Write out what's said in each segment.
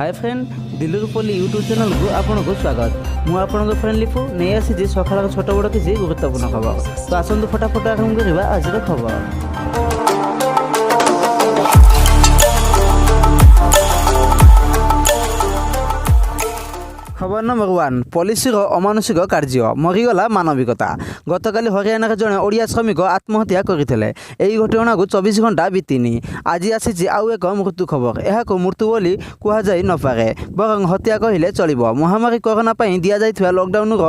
ହାଏ friend, ଦିଲ୍ଲୀରୁ ପଲ୍ଲୀ YouTube ଚ୍ୟାନେଲକୁ ଆପଣଙ୍କୁ ସ୍ୱାଗତ। ମୁଁ ଆପଣଙ୍କ ଫ୍ରେଣ୍ଡ ଲିପୁ, ନେଇ ଆସିଛି ସକାଳର ଛୋଟ ବଡ଼ କିଛି ଗୁରୁତ୍ୱପୂର୍ଣ୍ଣ ଖବର। ତ ଆସନ୍ତୁ, ଫଟାଫଟ ଆରମ୍ଭ କରିବା ଆଜିର ଖବର। ଖବର ନମ୍ବର 1, ପୋଲିସର ଅମାନୁଷିକ କାର୍ଯ୍ୟ, ମରିଗଲା ମାନବିକତା। ଗତକାଲି ହରିୟାଣାରେ ଜଣେ ଓଡ଼ିଆ ଶ୍ରମିକ ଆତ୍ମହତ୍ୟା କରିଥିଲେ। ଏହି ଘଟଣାକୁ 24 ଘଣ୍ଟା ବିତିନି, ଆଜି ଆସିଛି ଆଉ ଏକ ମୃତ୍ୟୁ ଖବର। ଏହାକୁ ମୃତ୍ୟୁ ବୋଲି କୁହାଯାଇ ନପାରେ, ବରଂ ହତ୍ୟା କହିଲେ ଚଳିବ। ମହାମାରୀ କରୋନା ପାଇଁ ଦିଆଯାଇଥିବା ଲକଡାଉନର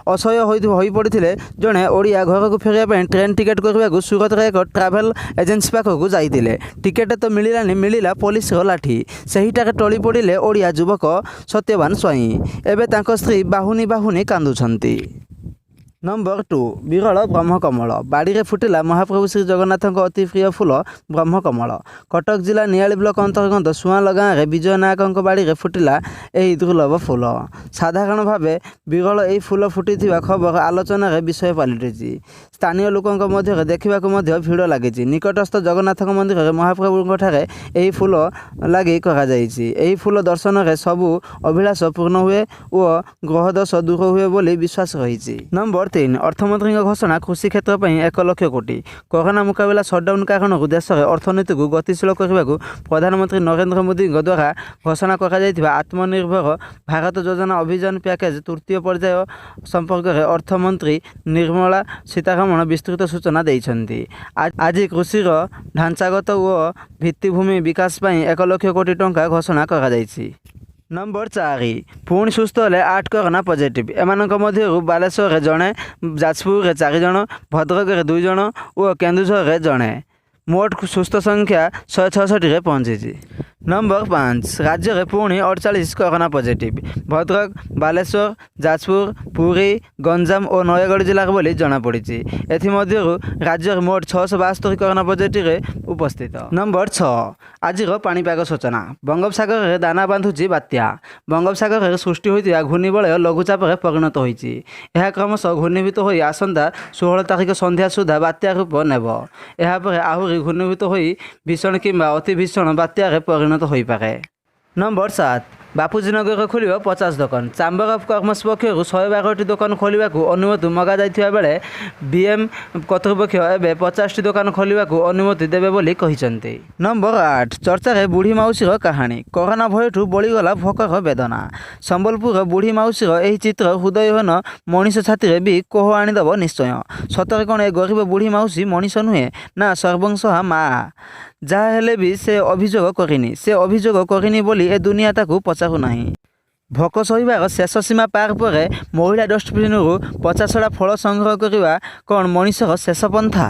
ଅସହ୍ୟ ହୋଇପଡ଼ିଥିଲେ ଜଣେ ଓଡ଼ିଆ। ଘରକୁ ଫେରିବା ପାଇଁ ଟ୍ରେନ୍ ଟିକେଟ୍ କରିବାକୁ ସୁରତରେ ଏକ ଟ୍ରାଭେଲ୍ ଏଜେନ୍ସି ପାଖକୁ ଯାଇଥିଲେ। ଟିକେଟ୍ ତ ମିଳିଲାନି, ମିଳିଲା ପୋଲିସର ଲାଠି। ସେହିଠାରେ ଟଳି ପଡ଼ିଲେ ଓଡ଼ିଆ ଯୁବକ ସତ୍ୟବାନ ସ୍ୱାଇଁ। ଏବେ ତାଙ୍କ ସ୍ତ୍ରୀ ବାହୁନି ବାହୁନି କାନ୍ଦୁଛନ୍ତି। ନମ୍ବର 2, ବିରଳ ବ୍ରହ୍ମକମଳ। ବାଡ଼ିରେ ଫୁଟିଲା ମହାପ୍ରଭୁ ଶ୍ରୀ ଜଗନ୍ନାଥଙ୍କ ଅତି ପ୍ରିୟ ଫୁଲ ବ୍ରହ୍ମକମଳ। କଟକ ଜିଲ୍ଲା ନିଆଳି ବ୍ଲକ ଅନ୍ତର୍ଗତ ସୁଆଁଲ ଗାଁରେ ବିଜୟ ନାୟକଙ୍କ ବାଡ଼ିରେ ଫୁଟିଲା ଏହି ଦୁର୍ଲଭ ଫୁଲ। ସାଧାରଣ ଭାବେ ବିରଳ ଏହି ଫୁଲ ଫୁଟିଥିବା ଖବର ଆଲୋଚନାର ବିଷୟ ପାଲଟିଛି। ସ୍ଥାନୀୟ ଲୋକଙ୍କ ମଧ୍ୟରେ ଦେଖିବାକୁ ମଧ୍ୟ ଭିଡ଼ ଲାଗିଛି। ନିକଟସ୍ଥ ଜଗନ୍ନାଥଙ୍କ ମନ୍ଦିରରେ ମହାପ୍ରଭୁଙ୍କଠାରେ ଏହି ଫୁଲ ଲାଗି କରାଯାଇଛି। ଏହି ଫୁଲ ଦର୍ଶନରେ ସବୁ ଅଭିଳାଷ ପୂର୍ଣ୍ଣ ହୁଏ ଓ ଗ୍ରହଦୋଷ ଦୂର ହୁଏ ବୋଲି ବିଶ୍ୱାସ ରହିଛି। ନମ୍ବର 3, ଅର୍ଥମନ୍ତ୍ରୀଙ୍କ ଘୋଷଣା, କୃଷି କ୍ଷେତ୍ର ପାଇଁ 1 ଲକ୍ଷ କୋଟି। କରୋନା ମୁକାବିଲା, ସଟ୍ଡାଉନ୍ କାରଣରୁ ଦେଶରେ ଅର୍ଥନୀତିକୁ ଗତିଶୀଳ କରିବାକୁ ପ୍ରଧାନମନ୍ତ୍ରୀ ନରେନ୍ଦ୍ର ମୋଦିଙ୍କ ଦ୍ୱାରା ଘୋଷଣା କରାଯାଇଥିବା ଆତ୍ମନିର୍ଭର ଭାରତ ଯୋଜନା ଅଭିଯାନ ପ୍ୟାକେଜ ତୃତୀୟ ପର୍ଯ୍ୟାୟ ସମ୍ପର୍କରେ ଅର୍ଥମନ୍ତ୍ରୀ ନିର୍ମଳା ସୀତାରମଣ ବିସ୍ତୃତ ସୂଚନା ଦେଇଛନ୍ତି। ଆଜି କୃଷିର ଢାଞ୍ଚାଗତ ଓ ଭିତ୍ତିଭୂମି ବିକାଶ ପାଇଁ 1 ଲକ୍ଷ କୋଟି ଟଙ୍କା ଘୋଷଣା କରାଯାଇଛି। ନମ୍ବର 4, ପୁଣି ସୁସ୍ଥ ହେଲେ 8 କରୋନା ପଜିଟିଭ୍। ଏମାନଙ୍କ ମଧ୍ୟରୁ ବାଲେଶ୍ୱରରେ ଜଣେ, ଯାଜପୁରରେ ଚାରି ଜଣ, ଭଦ୍ରକରେ ଦୁଇ ଜଣ ଓ କେନ୍ଦୁଝରରେ ଜଣେ। ମୋଟ ସୁସ୍ଥ ସଂଖ୍ୟା 166ରେ ପହଞ୍ଚିଛି। ନମ୍ବର 5, ରାଜ୍ୟରେ ପୁଣି 48 କରୋନା ପଜିଟିଭ୍। ଭଦ୍ରକ, ବାଲେଶ୍ୱର, ଯାଜପୁର, ପୁରୀ, ଗଞ୍ଜାମ ଓ ନୟାଗଡ଼ ଜିଲ୍ଲାର ବୋଲି ଜଣାପଡ଼ିଛି। ଏଥିମଧ୍ୟରୁ ରାଜ୍ୟରେ ମୋଟ 672 କରୋନା ପଜିଟିଭରେ ଉପସ୍ଥିତ। ନମ୍ବର 6, ଆଜିର ପାଣିପାଗ ସୂଚନା। ବଙ୍ଗୋପସାଗରରେ ଦାନା ବାନ୍ଧୁଛି ବାତ୍ୟା। ବଙ୍ଗୋପସାଗରରେ ସୃଷ୍ଟି ହୋଇଥିବା ଘୂର୍ଣ୍ଣିବଳୟ ଲଘୁଚାପରେ ପରିଣତ ହୋଇଛି। ଏହା କ୍ରମଶଃ ଘନୀଭୂତ ହୋଇ ଆସନ୍ତା 16 ତାରିଖ ସନ୍ଧ୍ୟା ସୁଦ୍ଧା ବାତ୍ୟା ରୂପ ନେବ। ଏହାପରେ ଆହୁରି ଘନୀଭୂତ ହୋଇ ଭୀଷଣ କିମ୍ବା ଅତି ଭୀଷଣ ବାତ୍ୟାରେ ପରିଣତ ହୋଇପାରେ। ନମ୍ବର 7, ବାପୁଜୀ ନଗରରେ ଖୋଲିବ 50 ଦୋକାନ। ଚାମ୍ବର ଅଫ୍ କମର୍ସ ପକ୍ଷରୁ 112ଟି ଦୋକାନ ଖୋଲିବାକୁ ଅନୁମତି ମଗାଯାଇଥିବା ବେଳେ ବିଏମ୍ସି କର୍ତ୍ତୃପକ୍ଷ ଏବେ 50ଟି ଦୋକାନ ଖୋଲିବାକୁ ଅନୁମତି ଦେବେ ବୋଲି କହିଛନ୍ତି। ନମ୍ବର 8, ଚର୍ଚ୍ଚାରେ ବୁଢ଼ୀ ମାଉସୀର କାହାଣୀ। କରୋନା ଭୟଠୁ ବଳିଗଲା ଭୋକର ବେଦନା। ସମ୍ବଲପୁରର ବୁଢ଼ୀ ମାଉସୀର ଏହି ଚିତ୍ର ହୃଦୟହୀନ ମଣିଷ ଛାତିରେ ବି କୋହ ଆଣିଦେବ ନିଶ୍ଚୟ। ସତରେ କ'ଣ ଏ ଗରିବ ବୁଢ଼ୀ ମାଉସୀ ମଣିଷ ନୁହେଁ ନା ସର୍ବଂସହା ମାଆ? ଯାହା ହେଲେ ବି ସେ ଅଭିଯୋଗ କରିନି। ସେ ଅଭିଯୋଗ କରିନି ବୋଲି ଏ ଦୁନିଆ ତାକୁ ପଚାରୁନାହିଁ। ଭୋକ ସହିବାର ଶେଷ ସୀମା ପାର ପରେ ମଇଳା ଡଷ୍ଟବିନ୍ରୁ ପଚାସଢ଼ା ଫଳ ସଂଗ୍ରହ କରିବା କ'ଣ ମଣିଷର ଶେଷ ପନ୍ଥା?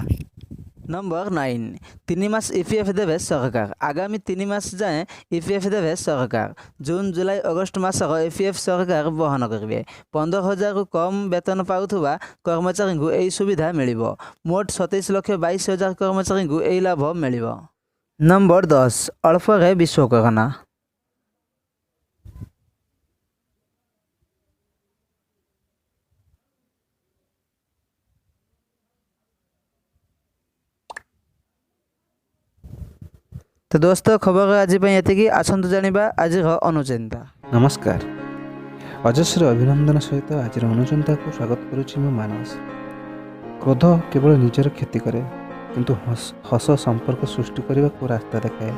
ନମ୍ବର 9, 3 ମାସ ଇପିଏଫ୍ ଦେବେ ସରକାର। ଆଗାମୀ 3 ମାସ ଯାଏଁ ଇପିଏଫ୍ ଦେବେ ସରକାର। ଜୁନ୍, ଜୁଲାଇ, ଅଗଷ୍ଟ ମାସର ଇପିଏଫ୍ ସରକାର ବହନ କରିବେ। 15,000ରୁ କମ୍ ବେତନ ପାଉଥିବା କର୍ମଚାରୀଙ୍କୁ ଏହି ସୁବିଧା ମିଳିବ। ମୋଟ 27,22,000 କର୍ମଚାରୀଙ୍କୁ ଏହି ଲାଭ ମିଳିବ। ନମ୍ବର 10, ଅଳ୍ପରେ ବିଶ୍ୱ କରୋନା। ତ ଦୋସ୍ତ, ଖବର ଆଜି ପାଇଁ ଏତିକି। ଆସନ୍ତୁ ଜାଣିବା ଆଜିର ଅନୁଚିନ୍ତା। ନମସ୍କାର। ଅଜସ୍ର ଅଭିନନ୍ଦନ ସହିତ ଆଜିର ଅନୁଚିନ୍ତାକୁ ସ୍ୱାଗତ କରୁଛି ମୁଁ ମାନସ। କ୍ରୋଧ କେବଳ ନିଜର କ୍ଷତି କରେ, କିନ୍ତୁ ହସ ସମ୍ପର୍କ ସୃଷ୍ଟି କରିବାକୁ ରାସ୍ତା ଦେଖାଏ।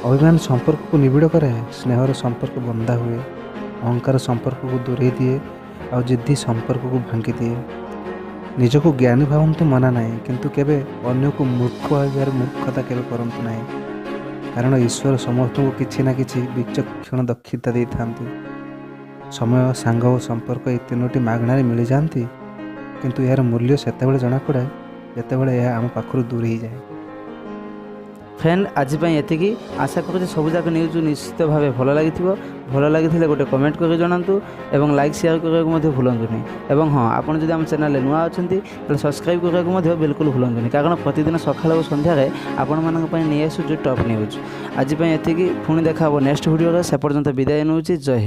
ଅଭିମାନ ସମ୍ପର୍କକୁ ନିବିଡ଼ କରାଏ। ସ୍ନେହର ସମ୍ପର୍କ ବନ୍ଧା ହୁଏ। ଅହଙ୍କାର ସମ୍ପର୍କକୁ ଦୂରେଇ ଦିଏ ଆଉ ଜିଦ୍ଦି ସମ୍ପର୍କକୁ ଭାଙ୍ଗିଦିଏ। ନିଜକୁ ଜ୍ଞାନୀ ଭାବନ୍ତୁ, ମନା ନାହିଁ, କିନ୍ତୁ କେବେ ଅନ୍ୟକୁ ମୂର୍ଖ ଭାବିବାର ମୂର୍ଖତା କେବେ କରନ୍ତୁ ନାହିଁ। କାରଣ ଈଶ୍ୱର ସମସ୍ତଙ୍କୁ କିଛି ନା କିଛି ବିଚକ୍ଷଣ ଦକ୍ଷତା ଦେଇଥାନ୍ତି। ସମୟ, ସାଙ୍ଗ ଓ ସମ୍ପର୍କ, ଏହି ତିନୋଟି ମାଗଣାରେ ମିଳିଯାଆନ୍ତି, କିନ୍ତୁ ଏହାର ମୂଲ୍ୟ ସେତେବେଳେ ଜଣାପଡ଼େ ଯେତେବେଳେ ଏହା ଆମ ପାଖରୁ ଦୂରେଇ ଯାଏ। ଫ୍ରେଣ୍ଡ, ଆଜି ପାଇଁ ଏତିକି। ଆଶା କରୁଛି ସବୁଯାକ ନ୍ୟୁଜ୍ ନିଶ୍ଚିତ ଭାବେ ଭଲ ଲାଗିଥିବ। ଭଲ ଲାଗିଥିଲେ ଗୋଟେ କମେଣ୍ଟ କରି ଜଣାନ୍ତୁ ଏବଂ ଲାଇକ୍, ସେୟାର କରିବାକୁ ମଧ୍ୟ ଭୁଲନ୍ତୁନି। ଏବଂ ହଁ, ଆପଣ ଯଦି ଆମ ଚ୍ୟାନେଲରେ ନୂଆ ଅଛନ୍ତି, ତାହେଲେ ସବସ୍କ୍ରାଇବ୍ କରିବାକୁ ମଧ୍ୟ ବିଲକୁଲ ଭୁଲନ୍ତୁନି, କାରଣ ପ୍ରତିଦିନ ସକାଳେ ଓ ସନ୍ଧ୍ୟାରେ ଆପଣମାନଙ୍କ ପାଇଁ ନେଇ ଆସୁଛୁ ଟପ୍ ନ୍ୟୁଜ୍। ଆଜି ପାଇଁ ଏତିକି। ପୁଣି ଦେଖା ହେବ ନେକ୍ସଟ ଭିଡ଼ିଓରେ। ସେ ପର୍ଯ୍ୟନ୍ତ ବିଦାୟ ନେଉଛି। ଜୟ ହିନ୍ଦ।